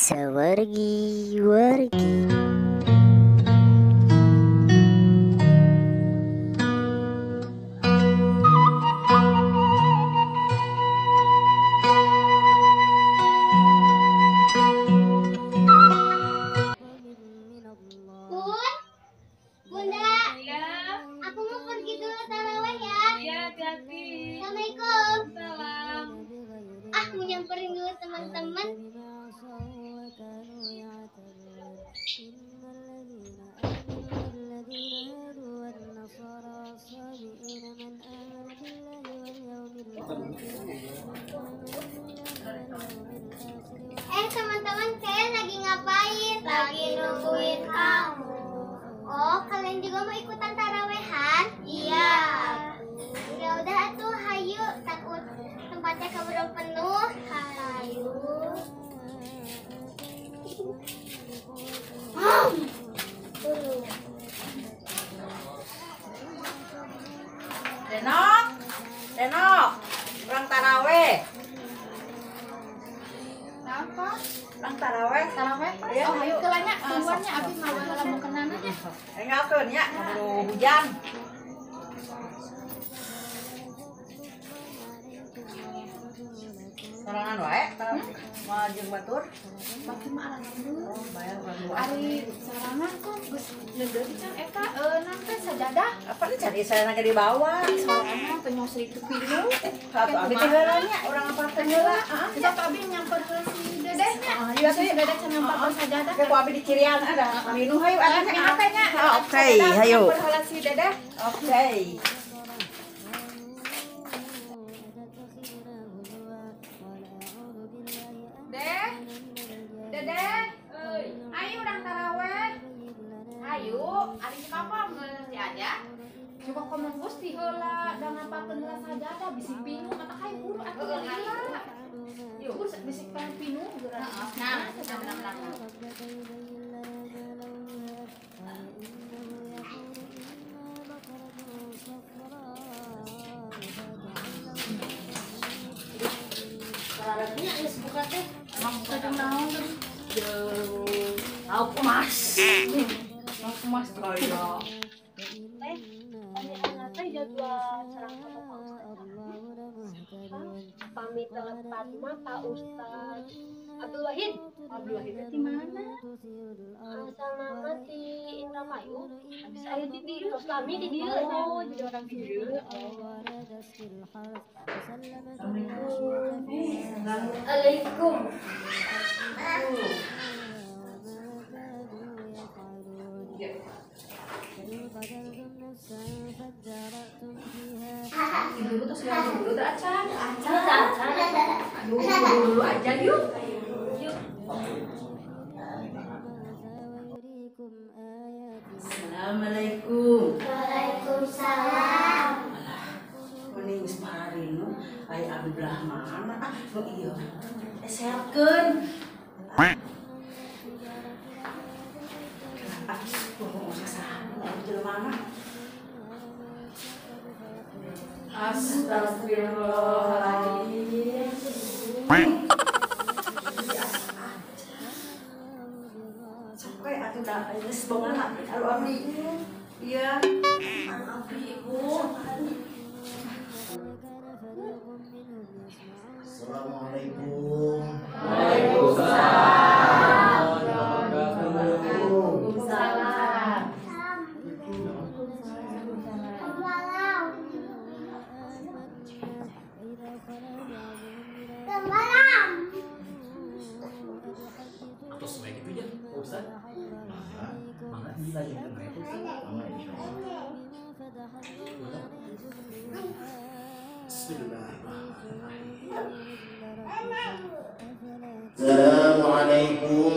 Sewargi-wargi. Bun, Bunda, Iya, aku mau pergi dulu taraweh ya. iya, hati-hati. Assalamualaikum. Salam. Ah, mau nyamperin dulu teman-teman. Teman-teman, kalian lagi ngapain? Lagi nungguin kamu. Oh, kalian juga mau ikutan tarawehan? Iya. Ya udah tuh, hayu. Takut tempatnya keburu penuh. Hayu. Denok, Denok, urang taraweh. Apa? Urang taraweh. Taraweh? Iya, Oh, hayu. hayu kelanya, tungguannya abi mau kalau mau kenana nya. Enggalkeun nya, keburu hujan. Sorangan wae, moal jeung batur. Bagi mah arangan dulu. Oh, bayar urang dua. Ari sorangan kok geus neudeuh can eta nanti sajadah. Apa nih cari saya lagi di bawah. Sorangan teh nyosri itu pilu. Satu abi teh heula nya, urang apa teh heula. Heeh, sok abi nyamper heula si dedehnya. Ah, iya Si tuh. dedeh can nyamper sajadah. Ke ku abi di cirian ada. Minum hayu atuh nya. Apa nya? Oke, hayu. Nyamper heula si dedeh. Oke. Deh, Dedeh, ayo urang taraweh. Ayo, ari si papa geus aja. Coba komong Gusti heula, da ngapakeun heula sajadah bisi pinu mata hayu buru atuh heula. Yuk, bisi pinu geura. Nah, nah, nah, nah. Syaratnya geus buka teh. Emang buka jeung naon tadi? Jeung lauk emas. Lauk emas gaya. Teh, tadi anak teh jadwal serang sama Pak Ustad. Pamit telepat mah Pak Ustad Abdul Wahid. Abdul Wahid teh di mana? Asal nama di Indramayu. Habis aya di dieu, tos lami di dieu. Oh, jadi orang di dieu. Assalamualaikum. Assalamualaikum. Ibu tuh sudah dulu teh acan. Acan, acan. Aduh, dulu aja yuk. Yuk. Assalamualaikum. Waalaikumsalam. Mending geus pararinu aya abi belah mana ah nu ieu. Sehatkeun. Ah, ngomong sasaha abi jelema mah. Astagfirullahaladzim. Sok we atuh da geus bongan aduh abdi. Iya. Anu abdi ibu. Assalamualaikum. Waalaikumsalam. Waalaikumsalam. Malam. Atau sesuai gitu ya, Pak Ustad. Mangga, Mangga dilanjutkan wae, Pak Ustad. mangga insyaallah. Bismillahirrahmanirrahim. Assalamualaikum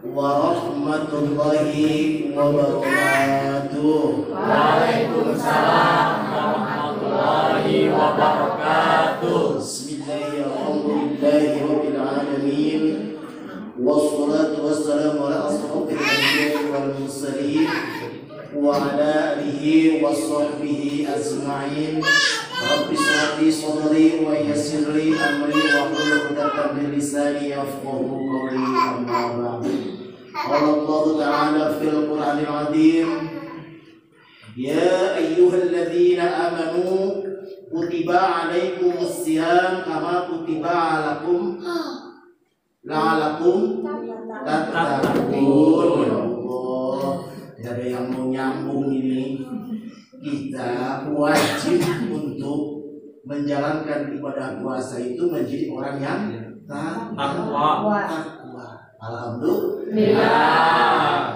warahmatullahi wabarakatuh. Waalaikumsalam warahmatullahi wabarakatuh. Bismillahirrahmanirrahim. Alamin. Wassalatu wassalamu ala asrofil anbiya'i wal mursalin wa ala alihi wa sahbihi ajma'in. Rabbi shrah li sadri wa yassir li amri wahlul 'uqdatam min lisani yafqahu qawli. Amma ba'du. Qala Allah ta'ala fil Qur'anil 'azim, ya ayyuhalladzina amanu kutiba 'alaikumus shiyam kama kutiba 'alakum la'alakum tattaqun. Ya Allah, tidak ada yang mau nyambung ini. Kita wajib untuk menjalankan ibadah puasa itu menjadi orang yang takwa. Alhamdulillah.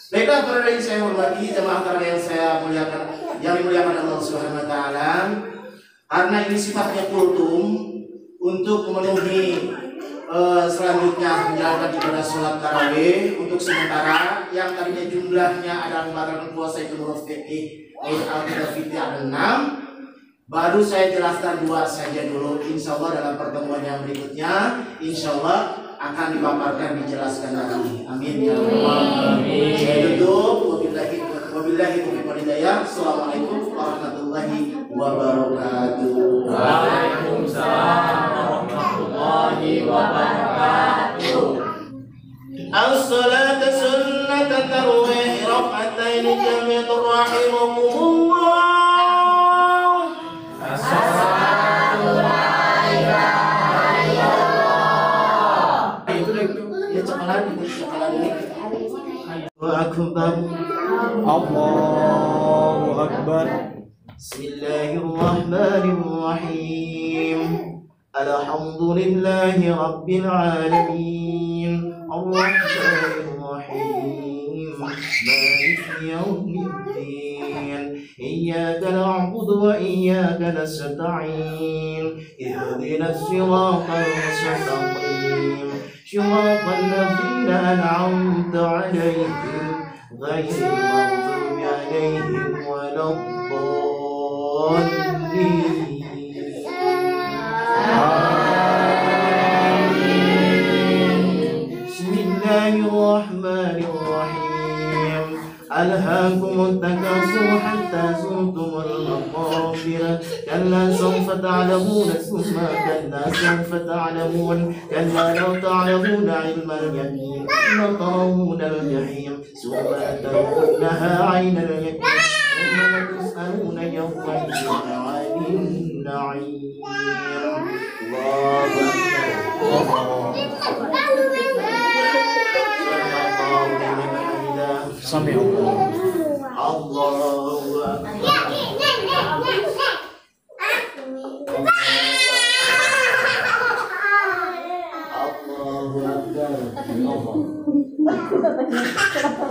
Baiklah, para yang saya hormati, jemaah tarawih yang saya muliakan, yang dimuliakan Allah Subhanahu wa taala. Karena ini sifatnya kultum untuk memenuhi selanjutnya menjalankan ibadah sholat tarawih untuk sementara yang tadinya jumlahnya adalah membatalkan puasa itu menurut fikih Al-Qadafiti ada 6. Baru saya jelaskan 2 saja dulu. Insya Allah dalam pertemuan yang berikutnya insya Allah akan dipaparkan, dijelaskan lagi. Amin ya Allah. Saya tutup. Wabillahi taufiq wal hidayah. Assalamualaikum warahmatullahi wabarakatuh. Waalaikumsalam warahmatullahi wabarakatuh. As-salatu sunnat tarawih rak'ataini jami'an rahimakumullah. As-salatu la ilaha illallah. Itu ya cakalan itu cakalan ini. Allahu akbar. Allahu akbar. Bismillahirrahmanirrahim. Alhamdulillahi rabbil alamin. Arrahmanir rahim. Maliki yaumiddin. Iyyaka na'budu wa iyyaka nasta'in. Ihdinas siratal mustaqim. Siratal ladzina an'amta 'alaihim ghairil maghdubi 'alaihim waladdallin. Bismillahirrahmanirrahim. Alhaakumut takasur hatta zurtumul maqabir. Kalla sawfa ta'lamun thumma kalla sawfa ta'lamun. Kalla law ta'lamuna 'ilmal yaqin latarawunnal jahim. Thumma latarawunnaha 'aynal yaqin. Thumma latus'aluna yawma idzin 'anil na'im. Allahu akbar. Sami Allah. Allahu akbar. Allahu akbar.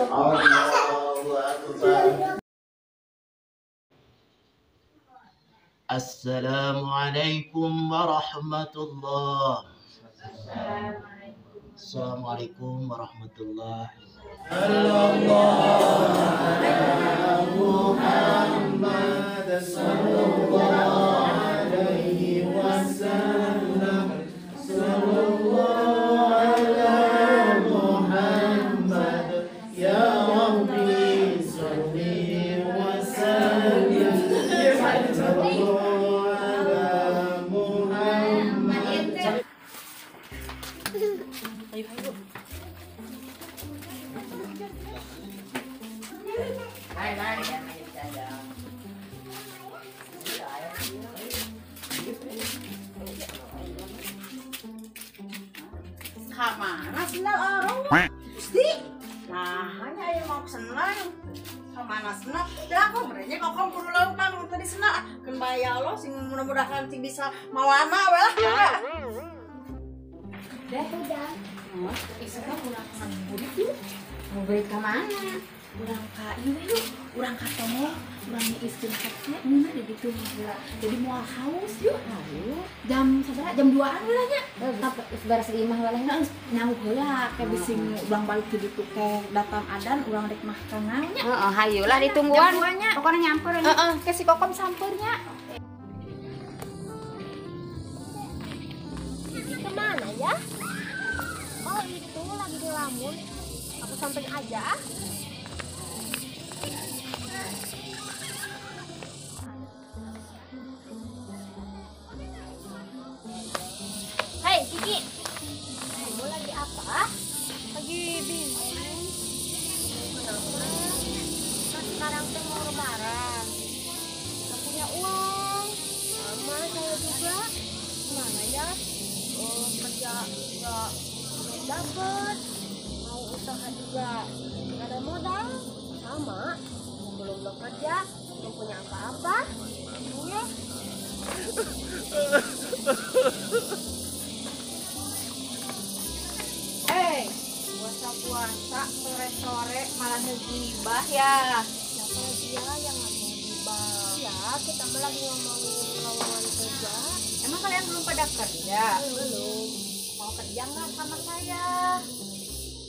Allahu akbar. Assalamualaikum warahmatullah. Assalamualaikum warahmatullahi wabarakatuh. Muhammad sallallahu alaihi wasallam. Sallallahu ala Muhammad. Ya Rabbi salli wa sallim. Sallallahu ala Muhammad. Ayo, ayo. Kamana sendal orang? Gusti. Nah, hanya aya mau senang. Kamana senang? Da aku merenya kokom kudu leumpang nu tadi senang. Keun bae ya Allah sing mudah-mudahan sing bisa mawana we lah. Deh, udah. Isuk urang ka ngabuburit yuk. Ngabuburit ka mana? Urang ka ieu yuk. Urang ka tongol, urang ngiiskeun hate ngeunah di ditu heula. Jadi moal haus yuk. Hayu. Jam sabaraha? Jam 2-an heula nya. Geus beres di imah heula nya. Nyaho heula ke bisi urang balik di ditu teh datang adan urang rek makan nya. Heeh, hayu lah ditungguan. Pokona nyamper. Heeh, ke si Kokom sampeurnya. Ini kemana ya? Oh, itu lagi di lamun. Aku samperin aja ah. Kiki, kamu lagi apa? Lagi bingung. Kenapa? Kan sekarang tuh mau lebaran. Gak punya uang. Sama saya juga. Gimana ya? Oh, kerja nggak dapet. Mau usaha juga nggak ada modal. Sama. Belum bekerja, belum punya apa-apa. Iya. Hey, puasa-puasa sore-sore malah ngegibah ya. Siapa dia yang lagi ngegibah? Ya, kita mah lagi ngomongin lowongan kerja. Emang kalian belum pada kerja? Belum. Mau kerja nggak sama saya?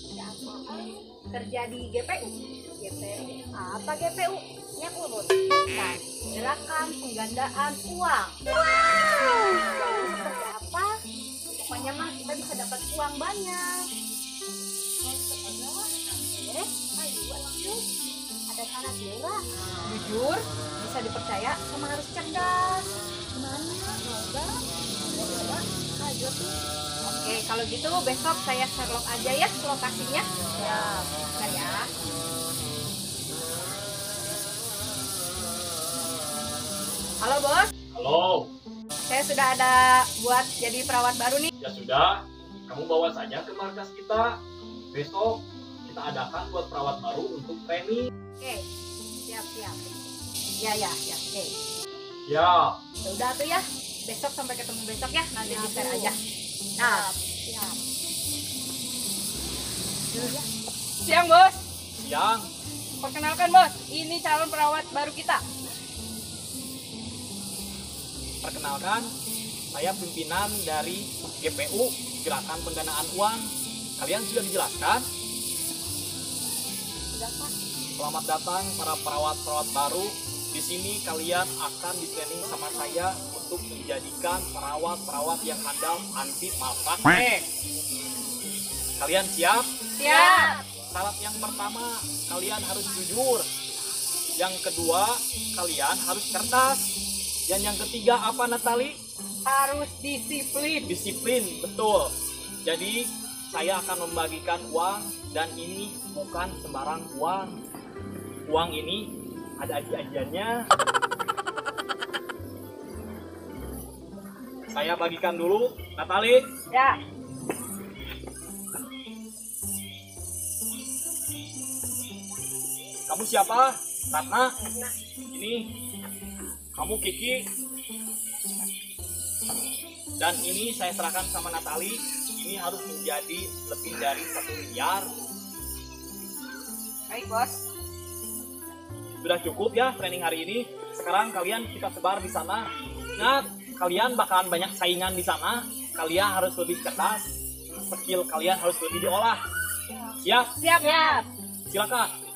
Kerja apaan? Kerja di GPU. GPU? Apa GPU? Nya urut. Bukan. Gerakan penggandaan uang. Wow. Seperti apa? Pokoknya mah kita bisa dapat uang banyak. Ayo, ayo. Ada syaratnya nggak? Jujur, bisa dipercaya, sama harus cerdas. Gimana? Mau nggak? Mau nggak? Ayo tuh. Oke, kalau gitu besok saya Sherlock aja ya lokasinya. Ya. Bentar ya. Halo bos. Halo. Saya sudah ada buat jadi perawat baru nih. Ya sudah, kamu bawa saja ke markas kita. Besok kita adakan buat perawat baru untuk training. Oke, siap siap. Ya ya ya, oke. Ya. Ya udah tuh ya. Besok sampai ketemu besok ya. Nanti di share aja. Nah, siap. Siang bos. Siang. Perkenalkan bos, ini calon perawat baru kita. Perkenalkan, saya pimpinan dari GPU, Gerakan Pendanaan Uang. Kalian sudah dijelaskan? Sudah, Pak. Selamat datang para perawat-perawat baru. Di sini kalian akan ditraining sama saya untuk menjadikan perawat-perawat yang handal anti malpraktek. Kalian siap? Siap. Syarat yang pertama, kalian harus jujur. Yang kedua, kalian harus cerdas. Dan yang ketiga apa, Natali? Harus disiplin. Disiplin, betul. Jadi saya akan membagikan uang, dan ini bukan sembarang uang. Uang ini ada aji-ajiannya. Saya bagikan dulu, Natali. Ya. Kamu siapa? Ratna. Ini kamu Kiki. Dan ini saya serahkan sama Natali. Ini harus menjadi lebih dari 1 miliar. Baik, bos. Sudah cukup ya training hari ini. Sekarang kalian kita sebar di sana. Ingat, kalian bakalan banyak saingan di sana. Kalian harus lebih cerdas. Skill kalian harus lebih diolah. Siap? Siap. Siap. Silakan.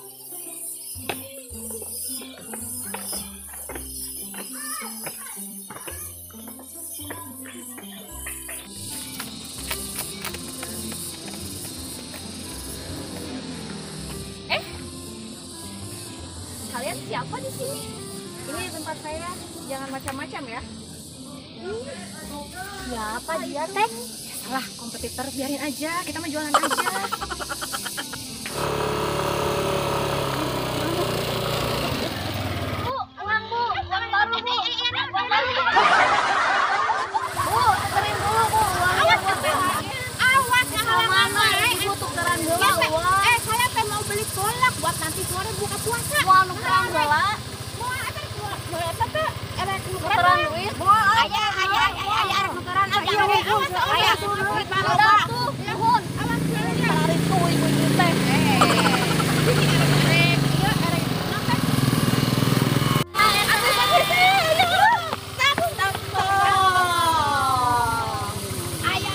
Kalian siapa di sini? Ini tempat saya, jangan macam-macam ya. Siapa dia teh? Ya, salah, kompetitor biarin aja, kita mah jualan aja. Bu, uang bu, uang baru bu. Bu, tukerin dulu bu, uangnya bu. Awas ngahalangan wae. Ibu tukeran dulu uang. Saya teh mau beli kolak buat nanti sore buka puasa. Mau nukeran heula. Mau eta mau eta teh erek nukeran duit. Aya aya aya aya erek nukeran aya awas aya duit mah loba. Nuhun. Awas tarik tuh ibu-ibu teh. Erek ieu erek naon teh? Aya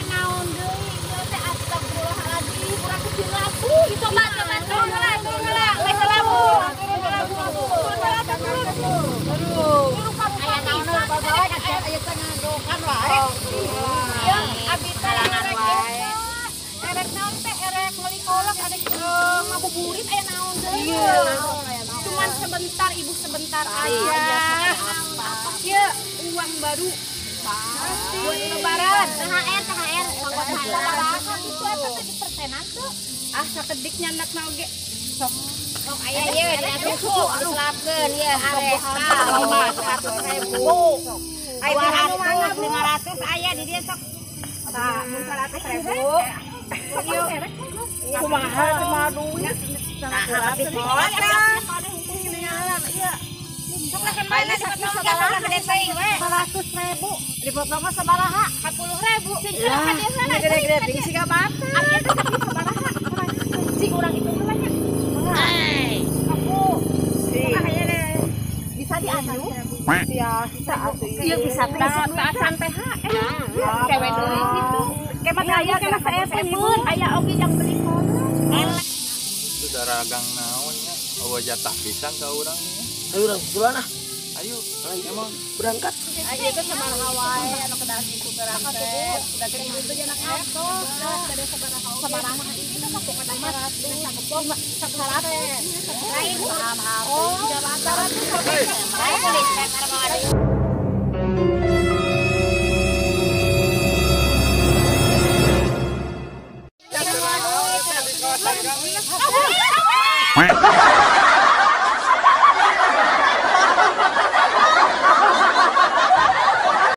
naon deui ieu teh astagfirullahaladzim urang kudu laku itu mah turun heula turun heula geus laku. Aya naon bawa aya teh ngadokan wae. Ieu abi teh erek erek naon teh erek meuli kolak erek ngabuburit aya naon deui. Cuman sebentar ibu sebentar aja. Apa kieu uang baru buat lebaran. THR THR. Sabaraha kitu eta teh di persenan tuh. Ah sakedik nyandakna oge. Sok. Sok aya ieu dina susu diselapkeun ieu aresta 500.000. Aya anu mana Bu? 500 aya di dieu sok. Tah, 100.000. Ieu kumaha kumaha duit. Nah, habis potong. Sok lah kan mana dipotong sabaraha gede teuing we. 100.000. Dipotongna sabaraha? 40.000. Sing gede-gede teuing siga bata. Aya teh sabaraha? Cing urang hitung heula nya. Aku. Bisa dianjuk? Ya, bisa atuh. Ieu bisa teh acan teh cewe deui kitu. Kemat aya kana saepeun, aya oge jang beli kolak. Itu daragang naon nya, eueuh jatah pisan ka urang nya. Ayo urang duluan ah. Ayo, emang berangkat. Ayo itu sabaraha wae anu kedah ditukeran teh. Udah gede itu nya atos. Gede sabaraha sabaraha itu mah pokokna 100 100. Lain Oh, lain kulit